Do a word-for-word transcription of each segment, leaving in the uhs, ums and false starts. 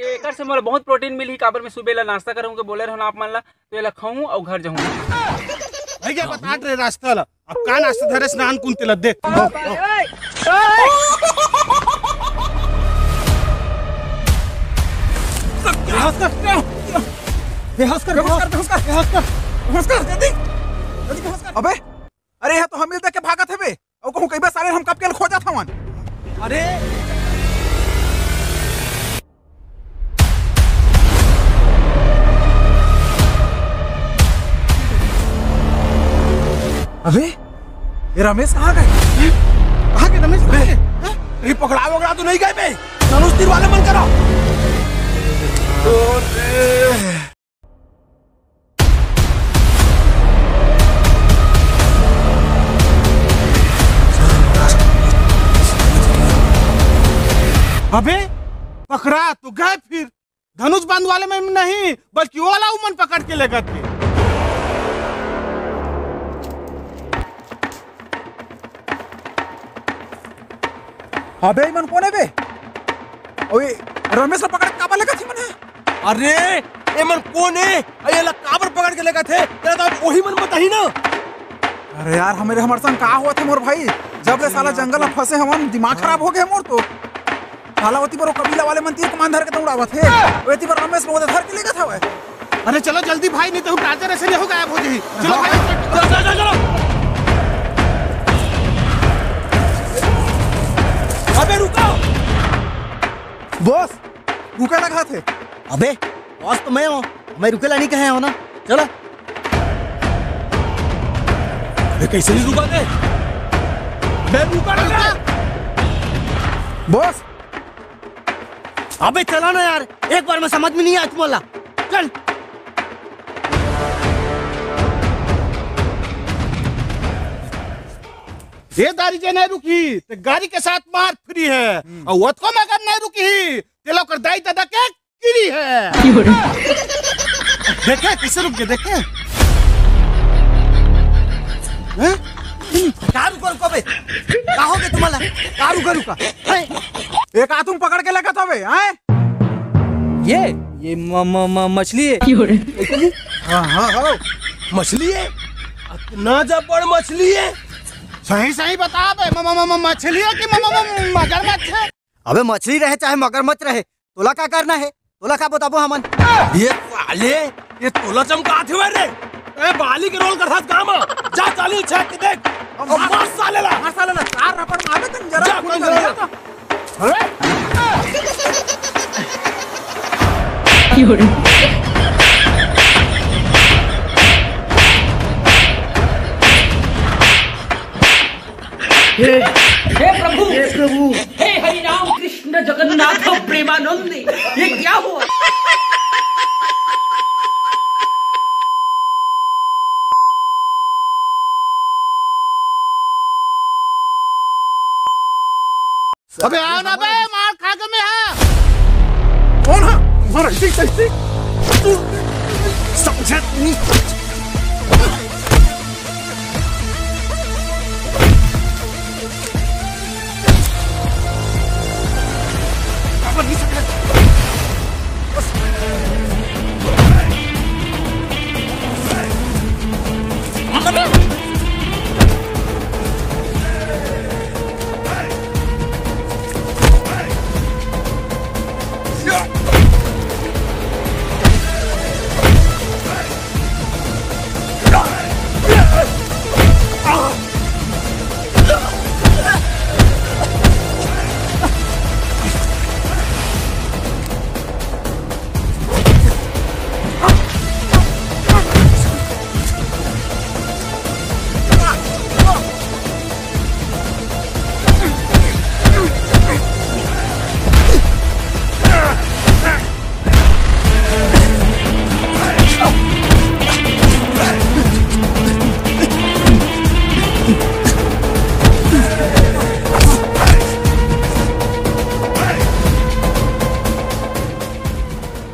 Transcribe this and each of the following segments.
एकर से मोला बहुत प्रोटीन मिलही, काबर मैं सुबह ला नाश्ता करहूँ के बोले रहूँ आप मन ला, तो एला खाहूँ अउ घर जाहूँ। भैया, बतात रहे रास्ता ला। अब का नाश्ता धरे, स्नान कुन तेला देख। बेहोश कर, बेहोश कर, बेहोश कर, बेहोश कर, बेहोश कर, बेहोश कर, जल्दी, जल्दी बेहोश कर। अबे, अरे, यह तो हम मिलते के भागत हवे। अउ कहूँ कई बार साले हम कब के खोजत हवन। अरे, अबे, ये रमेश कहाँ गए? कहाँ गए रमेश? कहाँ गए? हैं? कहीं पकड़ा वकड़ा तो नहीं गए बे? धनुष तीर वाले मन करा। अबे, पकड़ा तो गए फिर। धनुष बांध वाले में नहीं, बल्कि ओला उमन पकड़ के लेगत हे। अबे, इमन कोन हे बे? ओए, रमेश ला पकड़ के काबर लेगत हे मन हे? अरे, एमन कोन हे? अरे, एला काबर पकड़ के लेगत हे? तेला तो अब ओही मन बताही ना। अरे यार, हमरे, हमर संग का होवत हे मोर भाई? जब ले साला जंगल में फंसे हवन, दिमाग खराब हो गए मोर तो। साला ओती बर ओ कबीला वाले मन तीर कमान धर के दौड़ावत हे। ओ एती बर रमेश ला ओदे धर के लेगत हवय। अरे चलो जल्दी भाई, नहीं तो टार्चर ऐसे नहीं हो गायब हो जाही। चलो भाई। चलो, चलो, चलो, चलो। अबे रुको। बॉस, रुके लगा थे। अबे, बॉस तो मैं हूँ, मैं रुकेला नहीं कहे हो ना। चलो। अबे कैसे नहीं रुका दे? बे रुका ना। बॉस। अबे चला ना यार, एक बार में समझ में नहीं आया तुम्हारा। चल। ये दारी जे नहीं रुकी, ते गाड़ी के साथ मार फ्री है। हम्म। और वतको में अगर नहीं रुकी, ते लोग कर दाई दादा के गिरी है। देखे, कैसे रुक गए, देखे? हैं? का रुका, रुका बे? का हो गया तुम्हाला? का रुका, रुका? हैं? एक हाथ में पकड़ के लेगत हवे, हैं? ये, ये म-, म-, म-, मछली है। हाँ, हाँ, हाँ। मछली है? इतना जबर मछली है? सही, सही बता बे, म-, म-, म-, म-, मछली है कि म-, म-, म-, मगरमच्छ है? अबे मछली रहे चाहे मगरमच्छ रहे, तोला का करना है? तोला का बताबो हमन? ये साले, ये तोला चमकात हवे रे। ए, बाली के रोल करथस का मा? जा चाली छेक के देख। अब मार साले ला। मार साले ला। चार रपट मारे तन जरा जा, खून कौन कर सा? दिया था। अरे! हे, हे प्रभु, हे प्रभु। हे हरि राम कृष्ण जगन्नाथ प्रेमानंद, ये क्या हुआ? अबे आओ ना बे, मार खा के मैं है। कौन है? मारा इसी, इसी। समझे नहीं।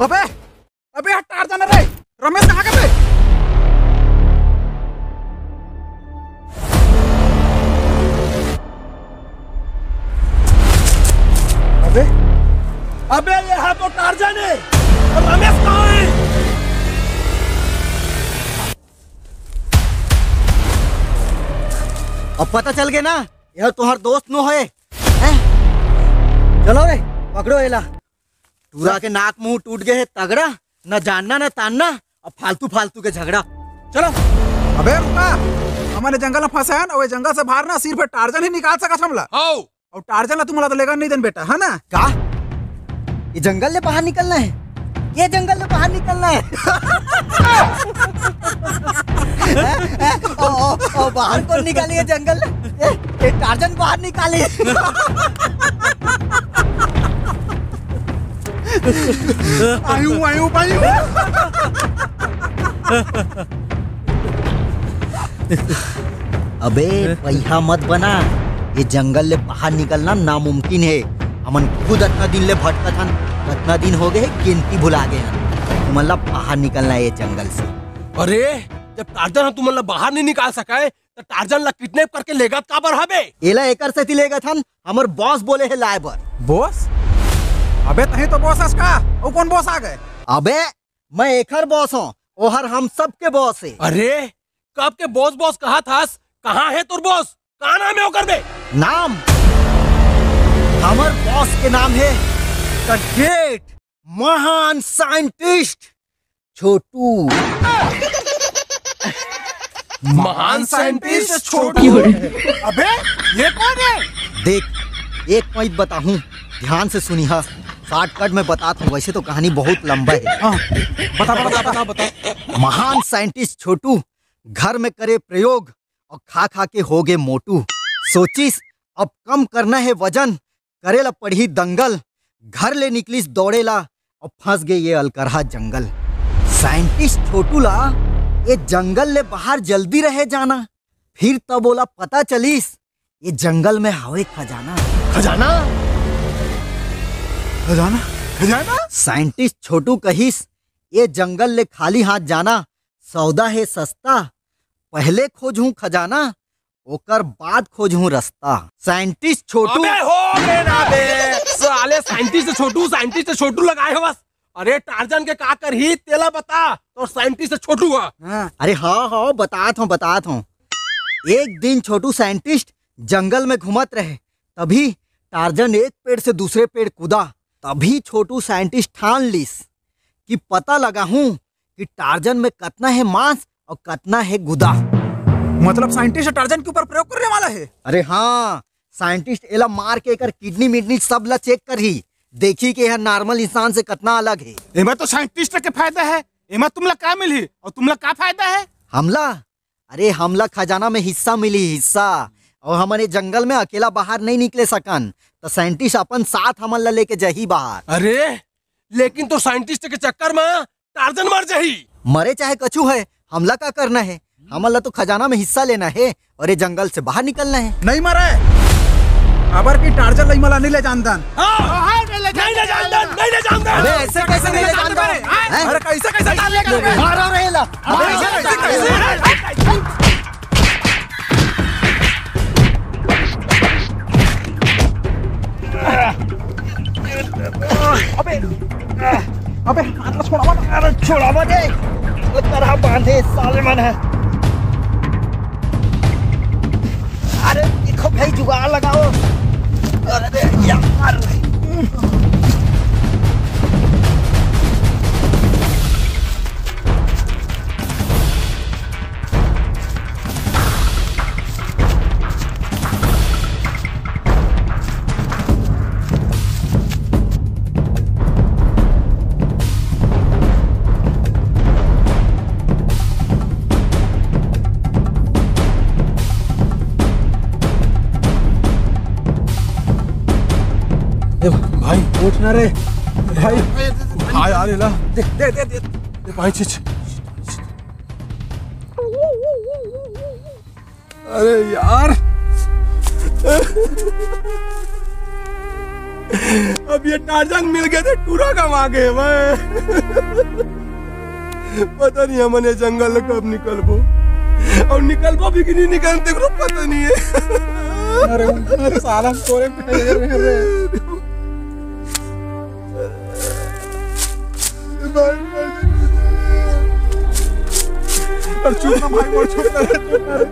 अबे, अबे हट, टार जाना रे। रमेश कहाँ गए बे? अबे, अबे, ये हा तो टार्जन हे। रमेश कहाँ हे? अब पता चल गे ना, ये तुंहर दोस्त नो हे। हैं? चलो रे, पकड़ो एला। टूरा के नाक मुंह टूट गे हे तगड़ा, न जानना न तानना, अब फालतू फालतू के झगड़ा। चलो। अबे रुका, हमन ए जंगल में फंसे हन, अउ ए जंगल से बाहर ना सिर्फ टार्जन ही निकाल सकत हमला। हौ। अउ टार्जन ला तुमला तो लेगन नहीं देन बेटा, है ना? का? ये जंगल ले बाहर निकलना हे? ये जंगल ले बाहर निकलना हे? ओ, ओ, ओ, बाहर कौन निकाली ये जंगल ले? ये, ये टार्जन बाहर निकाली। आयु, आयु, आयु। अबे, पहिया मत बना। ये जंगल ले बाहर निकलना नामुमकिन हे। हमन खुद अतना दिन ले भटकत हन, कतना दिन हो गे हे, गिनती भुला गे हन। तुमन ला बाहर निकलना हे ये जंगल से। अरे, जब टार्जन ह तुमन ला बाहर नहीं निकाल सकय, त टार्जन ला किडनैप करके लेगत काबर हबे? एला एकर सेती लेगत हन, हमर बॉस बोले हे लाए बर। बॉस? अबे, तही तो बॉस हस का? अउ कौन बॉस आ गे? अबे, मैं एखर बॉस हों, ओहर हम सबके बॉस हे। अरे, कब के बॉस बॉस कहत हस? कहाँ हे तोर बॉस? का नाम हे ओकर बे? नाम? हमर बॉस के नाम हे The Great, महान साइंटिस्ट छोटू। महान साइंटिस्ट छोटू। अबे, ये कौन हे? देख, एक पॉइंट बताहूँ, ध्यान से सुनिहा। शॉर्टकट में बतात हूँ, वैसे तो कहानी बहुत लंबा हे। हाँ, बता, बता, बता, बता। महान साइंटिस्ट छोटू घर में करे प्रयोग अउ खा खा के हो गे मोटू। सोचिस अब कम करना हे वजन, करे ला पड़ही दंगल। घर ले निकलिस दौड़े ला अउ फंस गे ये अलकरहा जंगल। साइंटिस्ट छोटू ला ये जंगल ले बाहर जल्दी रहे जाना, फिर तब ओला पता चलिस ये जंगल में हवे खजाना। खजाना? खजाना? खजाना? साइंटिस्ट छोटू कहिस, ये जंगल ले खाली हाथ जाना सौदा हे सस्ता। पहले खोजहूँ खजाना, ओकर बाद खोजहूँ रस्ता। साइंटिस्ट छोटू। अबे हो गे ना बे, साले साइंटिस्ट छोटू, साइंटिस्ट छोटू लगाए हवस। अरे टार्जन के का करही तेला बता, तोर साइंटिस्ट छोटू ह। हाँ। अरे हाँ, हाँ, बतात हूँ, बतात हूँ। एक दिन छोटू साइंटिस्ट जंगल में घूमत रहे, तभी टार्जन एक पेड़ से दूसरे पेड़ कूदा। तभी छोटू साइंटिस्ट ठान लिस कि पता लगाहूँ कि टार्जन में कतना हे मांस अउ कतना हे गुदा। मतलब साइंटिस्ट टार्जन के ऊपर प्रयोग करने वाला हे? अरे हाँ, साइंटिस्ट एला मार के एकर किडनी मिडनी सब ला चेक करही, देखही कि एहर नॉर्मल इंसान से कतना अलग हे। एमा तो साइंटिस्ट के फायदा हे, एमा तुमला का मिलही अउ तुमला का फायदा हे? हमला? अरे हमला खजाना में हिस्सा मिलही, हिस्सा। अउ हमन ये जंगल में अकेला बाहर नहीं निकले सकन, त साइंटिस्ट अपन साथ हमन ला लेके जाही बाहर। अरे लेकिन तो साइंटिस्ट के चक्कर में टार्जन मर जाही। मरे चाहे कछु हे, हमला का करना हे? हमन ला तो खजाना में हिस्सा लेना हे अउ ये जंगल से बाहर निकलना हे। नहीं मरे, अबर कि टार्जन ला इमला नहीं ले जान दन। हाँ, नहीं ले जान दन, नहीं ले जान दन। अबे ऐसे कैसे नहीं ले जान दन? हैं? अरे कैसे, कैसे टार्जन ले जान दन? मारो रे ला। अबे ऐसे कैसे, कैसे? अबे, अबे, हाथ ला छोड़ावा ना। अरे, छोड़ावा दे। वो तरह बांधे, साले मन हे। अरे, देखो भाई, जुगाड़ लगाओ। अरे, यार। ए भाई, उठ ना रे। भाई, भाई, आ यार, एला। दे, दे, दे, दे। ए भाई, छिछ। अरे यार, अब ये टार्जन मिल गए थे, टूरा कमा गए भाई। पता नहीं हमन ये जंगल ले कब निकलबो, अउ निकलबो भी कि नहीं निकलते को पता नहीं है। अरे, अरे साला, तोरे पे ये रे। चुप ना भाई, मोर चुप ना रे, चुप ना रे।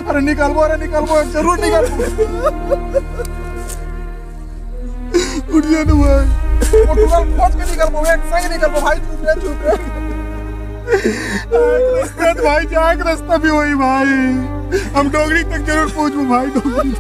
अरे निकलबो, अरे निकलबो, जरूर निकलबो। उठ जा ना भाई। वो टूरा खोज के निकलबो, एक संग निकलबो भाई, चुप रे, चुप रे। आए के रस्ता भाई, जाए के रस्ता भी होही भाई। हम डोंगरी तक जरूर पहुंचबो भाई, डोंगरी।